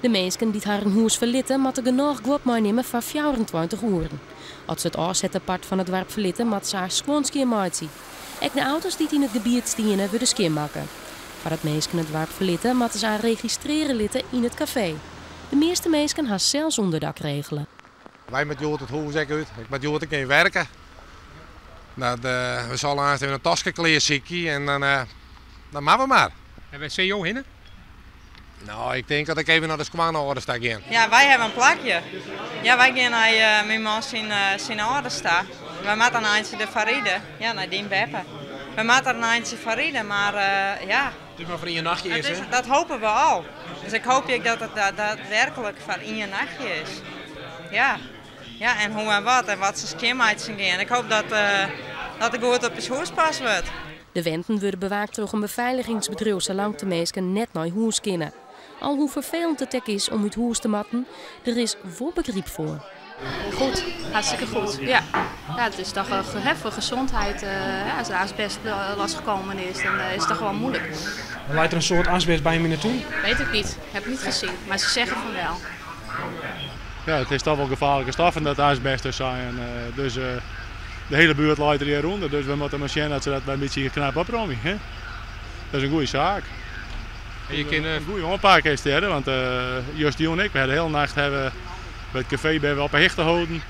De minsken dy't harren hûs ferlitte, moatte genôch guod meinimme foar 24 oeren. As se it ôfsette part fan it doarp ferlitte, moatte se har skuon skjinmeitsje. Ek de auto's dy't yn it gebiet steane, wurde skjinmakke. Foardat minsken it doarp ferlitte, moatte se har registrearje litte yn it kafee. De measte minsken ha sels ûnderdak regele. Wy moatte hjoed it hûs ek út. Ik moat hjoed ek even werke. Dat, we sille aanst even in taske klear sykje en dan, dan moatte we mar. En wêr sille jo hinne? No, ik tink dat ik even nei de skoanâlders ta gean. Ja, wy hawwe in plakje. Ja, wy gean nei uh, myn man syn, uh, syn âlders ta. Wy moatte in eintsje derfoar ride. Ja, nei dyn beppe. Wy moatte der in eintsje foar ride, mar uh, ja. It is mar foar ien nachtje is, hè? Dat hoopje we al. Dus ik hoopje ek dat it daadwerklik foar ien nachtje is. Ja. Ja, en hoe en wat en wat se skjinmeitsjen gean. Ik hoop dat, dat der goed op ús hûs past wurdt. De wenten wurde bewaakt troch in befeiligingsbedriuw salang't de minsken net nei hûs kinne. Al hoe ferfelend it ek is om út hûs te moatten, der is wol begryp foar. Goed, hartstikke goed. Ja, ja het is toch hè, voor gezondheid, uh, als er asbest losgekomen is, dan is het toch wel moeilijk. Leit der in soad asbest by jim yn 'e tún? Weet ik niet, heb ik niet gezien, maar ze zeggen van wel. Ja, it is toch wol gefaarlike stoffen dat asbest dus zijn. Dus de hiele buert leit der hjir ûnder, dus we moatte mar sjen dat se dat in bytsje knap opromje. Hè? Dat is in goede saak. En je kin, In goede oanpak is dit, want justerjûn ek, we ha de hiele nacht hawwe by it kafee binne we op 'e hichte holden.